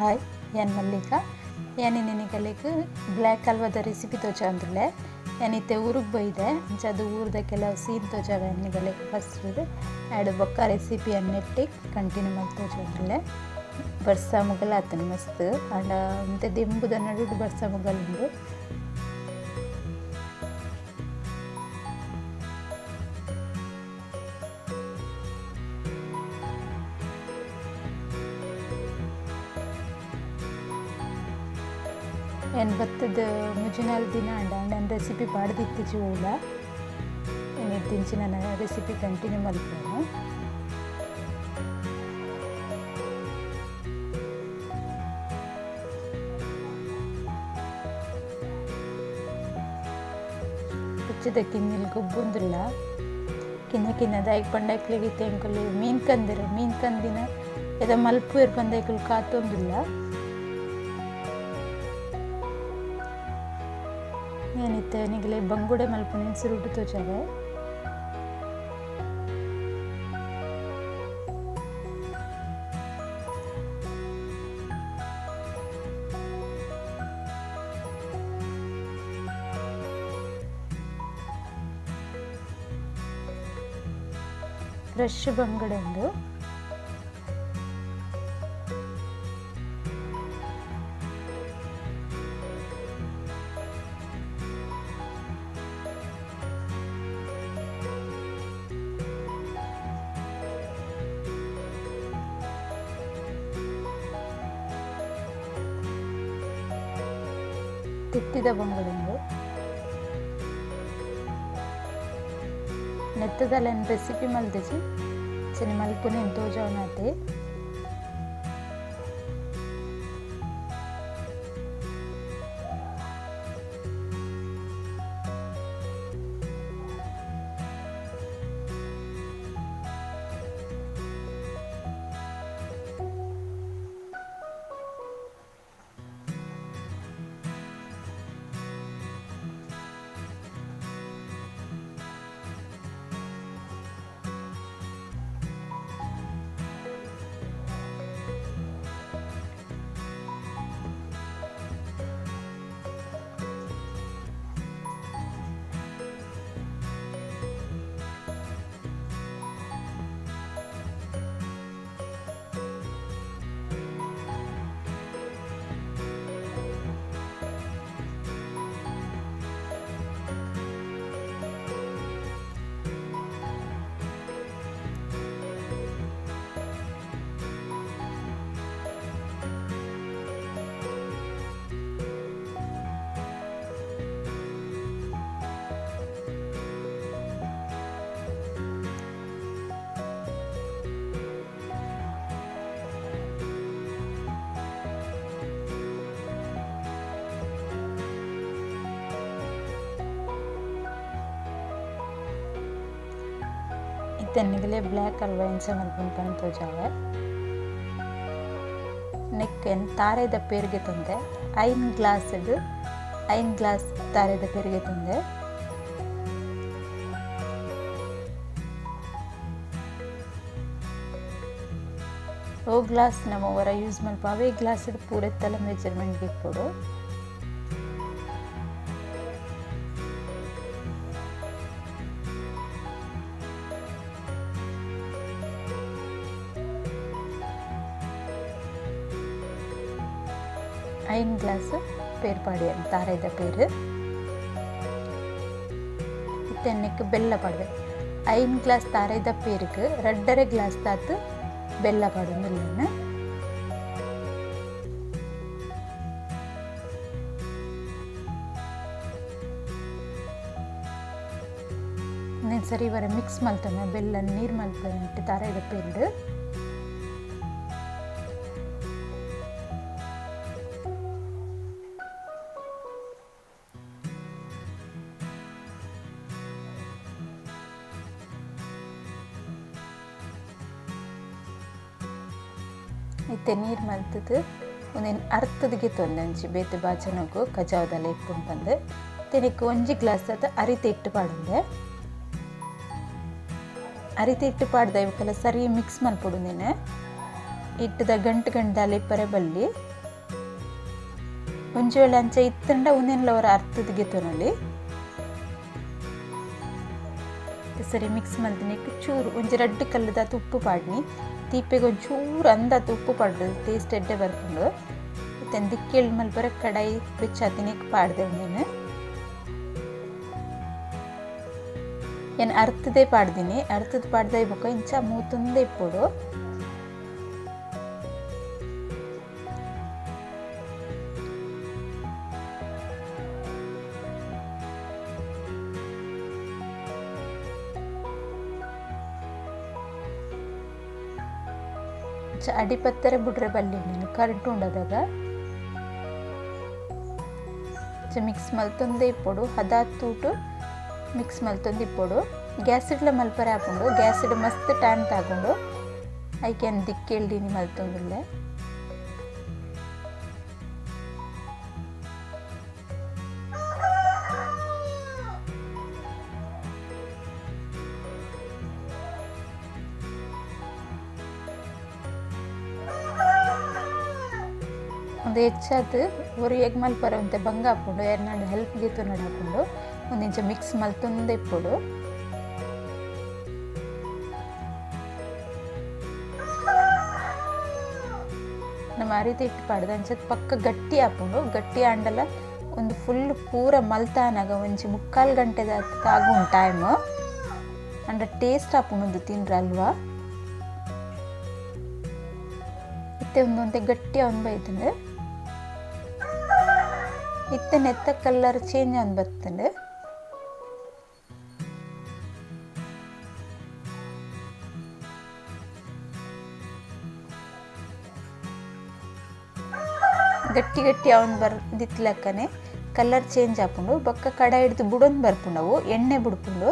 Hi ಯಾನ್ ಮಲ್ಲಿಕಾ ಯಾನ್ ನಿನಗಲೆಗ್ black ಹಲ್ವಾದ recipe ತೋಜಾಂದುಲ್ಲೆ. ಯಾನ್ ಇತ್ತೆ ಊರುಗ್ ಬೈದೆ ಅಂಚಾದ್ ಊರುದ ಕೆಲವು ಸೀನ್ ತೋಜಾವೆ ನಿಗಲೆಗ್ ಫಸ್ಟ್ ಆಡ್ ಬೊಕ್ಕ ರೆಸಿಪಿ ನೆಟ್ಟಿ ಕಂಟಿನ್ಯೂ ಮಲ್ತ್ ತೋಜಾಂದುಲ್ಲೆ. ಬರ್ಸ ಮುಗಲ್ ಆತನ ಮಸ್ತ್ ಆಂಡ ಒಂತೆ ದೆಂಬುದ ನಡುಟು ಬರ್ಸ ಮುಗಲ್ ಉಂಡು. ಏನು ಬತ್ತದ ಮುಜಿನಾಲ್ ದಿನ ಅಂಡ ನನ್ನ ರೆಸಿಪಿ ಪಾಡ್ದಿತ್ತಿಜಿ ಓಲ ಏನಿದ್ದಿಂಚಿ ನನ್ನ ರೆಸಿಪಿ ಕಂಟಿನ್ಯೂ ಮಲ್ಪುನು. ಪುಚ್ಚದ ಕಿನ್ನಿಲ್ ಗೊಬ್ಬೊಂದುಲ್ಲ ಕಿನ್ನ ಕಿನ್ನ ದಾಯಿಗ್ ಪಂಡಕ್ಲೆಗ್ ಇತ್ತೆ ಎಂಕುಲು ಮೀನ್ ಕಂದಿರು ಮೀನ್ ಕಂದಿನ ಎದ ಮಲ್ಪುವೆರ್ ಪಂದ್ ಕಾತೊಂದುಲ್ಲ. ಏನಿತ್ತೆ ನಿಗಲೆ ಬಂಗುಡೆ ಮಲ್ಪುನೆ ಸುರುಟು ತೋಜಾವೆ. ಫ್ರೆಶ್ ಬಂಗುಡೆ ಉಂದು. ತಿಟ್ಟಿದ ಬಂಗುಡೆ ನೆತ್ತದಲ್ಲ ರೆಸಿಪಿ ಮಲ್ದಿಜಿ ಚೆನ್ನಿ ಮಲ್ಪುನೆ ತೋಜವನಾತೆ. ಇತ್ತೆ ಬ್ಲ್ಯಾಕ್ ಹಲ್ವಾ ಎಂಚ ಮಲ್ಪುನು ಪಂದ್ ತೋಜಾವೆ. ನೆಕ್ ಎನ್ ತಾರೆದ ಪೇರ್ಗೆ ತಂದೆ 5 ಗ್ಲಾಸ್ 5 ಗ್ಲಾಸ್ ತಾರೆದ ಪೇರ್ಗೆ ತಂದೆ. ಓ ಗ್ಲಾಸ್ ನಮ್ಮ ಹೊರ ಯೂಸ್ ಮಲ್ಪ ಅವೇ ಗ್ಲಾಸ್ ಪೂರೆತ್ತಲ ಮೆಜರ್ಮೆಂಟ್ ಇಪ್ಪೊಡು. ಐನ್ ಗ್ಲಾಸ್ ಪೇರು ಪಾಡಿ ತಾರೆದ ಪೇರು. ಇತ್ತೆ ನೆಕ್ ಬೆಲ್ಲ ಪಾಡುವೆ. 5 ಗ್ಲಾಸ್ ತಾರೆದ ಪೇರಿಗೆ 2.5 ಗ್ಲಾಸ್ ತಾತು ಬೆಲ್ಲ ಪಾಡೊಂದುಲ್ಲೆನ್. నేను ಸರಿ ವರ ಮಿಕ್ಸ್ ಮಲ್ತೊಂದೆ ಬೆಲ್ಲ ನೀರು ಮಲ್ಪುವೆ ತಾರೆದ ಪೇರು. ಇತ್ತೆ ನೀರು ಮಲ್ತದು ಒಂದೇನು ಅರ್ಥದಿಗೆ ತೊಂದಂಚಿ ಬೇತೆ ಬಾಜನಗು ಕಜಾವದಲ್ಲ ಇಪ್ಪುಂಡು ಪಂದು ತೆನೆಕ್ 1 ಗ್ಲಾಸ್ ಆತ ಅರಿತ ಹಿಟ್ಟು ಪಾಡುಂದೆ. ಅರಿತ ಹಿಟ್ಟು ಪಾಡ್ದ ಇವಕ್ಕೆಲ್ಲ ಸರಿ ಮಿಕ್ಸ್ ಮಲ್ಪೊಡು ನೀನು ಹಿಟ್ಟದ ಗಂಟು ಗಂಟು ದಾಲ ಇಪ್ಪರೆ ಬಲ್ಲಿ. ಒಂಜಿ ವೇಳೆ ಅಂಚ ಇತ್ತಂಡ ಉಂದೆನ್ಲ ಒರ ಅರ್ಥದ ಗೆತೊನೊಲಿ ಸರಿ ಮಿಕ್ಸ್ ಮಲ್ದಿನೆಕ್ ಚೂರು ಒಂಜಿ ರಡ್ಡ್ ಕಲ್ಲುದಾತ್ ಉಪ್ಪು ಪಾಡ್ನಿ ತೀಪೆಗ್ ಒಂಜಿ ಚೂರು ಅಂದಾತ್ ಉಪ್ಪು ಪಾಡ್ದು ಟೇಸ್ಟ್ ಎಡ್ಡೆ ಬರ್ಪುಂಡು ಇತ್ತೆ ದಿಕ್ಕೆಲ್ ಮಲ್ಪರೆ ಕಡಾಯಿ ಬೆಚ್ಚಾತಿನೆಕ್ ಪಾಡ್ದೆ ಉಂದೆನ್ ಏನ್ ಅರ್ಥದೇ ಪಾಡ್ದಿನಿ ಅರ್ಥದ ಪಾಡ್ದಾಯಿ ಬೊಕ್ಕ ಇಂಚ ಮೂತೊಂದೇ ಇಪ್ಪೊಡು ಅಡಿಪತ್ತರೆ ಬುಡ್ರೆ ಬಲ್ಲಿ ನೀನು ಕರೆಂಟ್ ಉಂಡದಾಗ ಮಿಕ್ಸ್ ಮಲ್ತೊಂದೇ ಇಪ್ಪೊಡು ಹದ ತೂಟು ಮಿಕ್ಸ್ ಮಲ್ತೊಂದು ಇಪ್ಪೊಡು ಗ್ಯಾಸ್ ಇಡ್ಲ ಮಲ್ಪರೆ ಆಪುಂಡು ಗ್ಯಾಸ್ ಇಡ್ ಮಸ್ತ್ ಟೈಮ್ ತಾಗುಂಡು ಐಕೆ ದಿಕ್ಕೆಲ್ದಿನಿ ಮಲ್ತೊಂದುಲ್ಲೆ ಒಂದು ಹೆಚ್ಚಾದ್ ಒರಿ ಎಗ್ ಮಲ್ಪರೆ ಒಂತೆ ಬಂಗ ಆಪುಂಡು ಎರ್ನಾಂಡ ಹೆಲ್ಪ್ ಗೆತೊನೊಡು ಆಪುಂಡು ಒಂದು ಇಂಚ ಮಿಕ್ಸ್ ಮಲ್ತೊಂದೇ ಇಪ್ಪೊಡು ನಮ್ಮ ಅರಿತ ಇಟ್ಟು ಪಾಡ್ದು ಅಂಚ ಪಕ್ಕ ಗಟ್ಟಿ ಆಪುಂಡು ಗಟ್ಟಿ ಆಂಡಲ ಒಂದು ಫುಲ್ ಪೂರ ಮಲ್ತಾನಾಗ ಒಂಜಿ ಮುಕ್ಕಾಲು ಗಂಟೆದ ತಾಗುಂಡು ಟೈಮ್ ಅಂಡ ಟೇಸ್ಟ್ ಆಪುಂಡು ಒಂದು ತಿನ್ರ ಅಲ್ವಾ ಇತ್ತೆ ಒಂದೊಂತೆ ಗಟ್ಟಿ ಅವನ್ ಬೈತಂಡು ಇತ್ತೆ ನೆತ್ತ ಕಲರ್ ಚೇಂಜ್ ಆನ್ ಬತ್ತಂಡು ಗಟ್ಟಿ ಗಟ್ಟಿ ಅವನ್ ಬರ್ದಿತ್ಲಕ್ಕನೆ ಕಲರ್ ಚೇಂಜ್ ಆಪುಂಡು ಬೊಕ್ಕ ಕಡಾಯಿ ಹಿಡ್ದು ಬುಡೊಂದು ಬರ್ಪುಂಡವು ಎಣ್ಣೆ ಬುಡ್ಪುಂಡು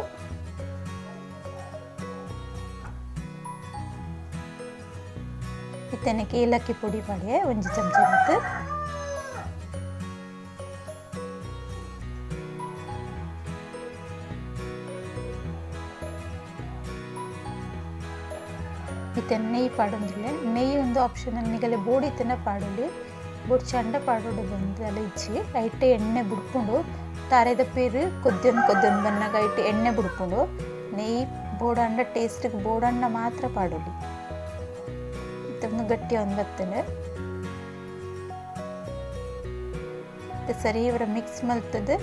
ಇತ್ತನಕ್ಕೆ ಏಲಕ್ಕಿ ಪೊಡಿ ಪಾಡ್ಯೆ ಒಂಜಿ ಚಮಚ ಮತ್ತು ಇತ್ತೆ ನೆಯ್ಯಿ ಪಾಡೊಂದುಲ್ಲೆ ನೆಯ್ಯಿ ಒಂದು ಆಪ್ಷನಲ್ ನಿಗಲೆ ಬೋಡಿತ್ತನ ಪಾಡೊಲಿ ಬೋಡ್ ಚಂಡ ಪಾಡೊಡು ಬಂದು ಅಲ್ಲ ಇಜ್ಜಿ ಐಟ್ ಎಣ್ಣೆ ಬುಡ್ಪುಂಡು ತಾರೆದ ಪೇರು ಕೊದ್ದೊಂದು ಕೊದ್ದೊಂದು ಬನ್ನಾಗ ಐಟ್ ಎಣ್ಣೆ ಬುಡ್ಪುಂಡು ನೆಯ್ಯಿ ಬೋಡಂಡ ಟೇಸ್ಟಿಗೆ ಬೋಡಂಡ ಮಾತ್ರ ಪಾಡೊಲಿ ಇತ್ತೆ ಗಟ್ಟಿ ಒಂದು ಬತ್ತಂಡು ಸರಿ ಇವರ ಮಿಕ್ಸ್ ಮಲ್ತದ್ದು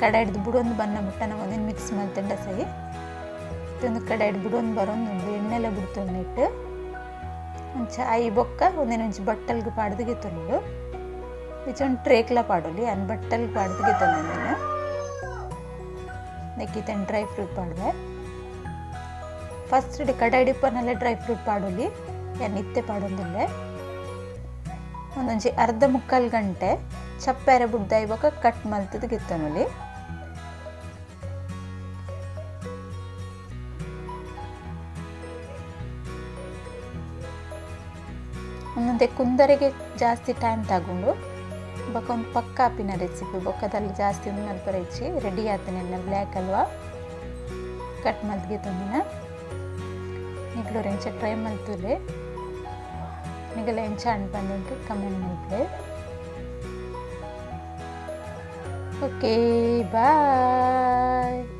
ಕಡೆ ಹಿಡ್ದು ಬುಡೊಂದು ಬನ್ನ ಮುಟ್ಟ ನಾವು ಒಂದೇನು ಮಿಕ್ಸ್ ಮಲ್ತಂಡ ಸರಿ ಒಂದು ಕಡೆ ಹಿಡ್ದು ಬುಡೊಂದು ಬರೋಂದುಂಡು ಎಣ್ಣೆಲ್ಲ ಬುಡ್ತೊಂದು ಇಟ್ಟು ಒಂಚ I ಬೊಕ್ಕ ಒಂದೇನು ಒಂಜಿ ಬಟ್ಟಲ್ಗೆ ಪಾಡ್ದು ಗೆತ್ತೊಂಡು ಇಚ ಒಂದು ಟ್ರೇಕ್ಲ ಪಾಡೊಲಿ ಅನ್ ಬಟ್ಟಲ್ಗೆ ಪಾಡ್ದು ಗೆತ್ತೊಂದು ನೀನು ನೆಕ್ಕಿತೇನೆ ಡ್ರೈ ಫ್ರೂಟ್ ಪಾಡುವೆ ಫಸ್ಟ್ ಕಡಾಯಿ ಡಿಪ್ಪನಲ್ಲೇ ಡ್ರೈ ಫ್ರೂಟ್ ಪಾಡೊಲಿ ಯಾನ್ ಇತ್ತೆ ಪಾಡೊಂದುಲ್ಲೆ ಒಂದೊಂಜಿ ಅರ್ಧ ಮುಕ್ಕಾಲು ಗಂಟೆ ಚಪ್ಪೆರೆ ಬುಡ್ದಾಯಿ ಬೊಕ್ಕ ಕಟ್ ಮಲ್ತದ ಗೆತ್ತೊನೊಲಿ ಒಂದೊಂದೇ ಕುಂದರೆಗೆ ಜಾಸ್ತಿ ಟೈಮ್ ತಗೊಂಡು ಬೊಕ್ಕ ಒಂದು ಪಕ್ಕ ಆಪಿನ ರೆಸಿಪಿ ಬೊಕ್ಕದಲ್ಲಿ ಜಾಸ್ತಿ ಒಂದು ಮಲ್ಪರೆ ಇಜ್ಜಿ ರೆಡಿ ಆತನೆಲ್ಲ ಬ್ಲ್ಯಾಕ್ ಅಲ್ವಾ ಕಟ್ ಮಲ್ತ್ಗೆ ತಂದಿನ ನಿಗ್ಲೂರು ಎಂಚ ಟ್ರೈ ಮಲ್ತುಲೆ ನಿಗಲ ಎಂಚ ಅಂಡ್ ಬಂದಿಂಕ ಕಮೆಂಟ್ ಮಲ್ಪಲೆ. Okay, bye.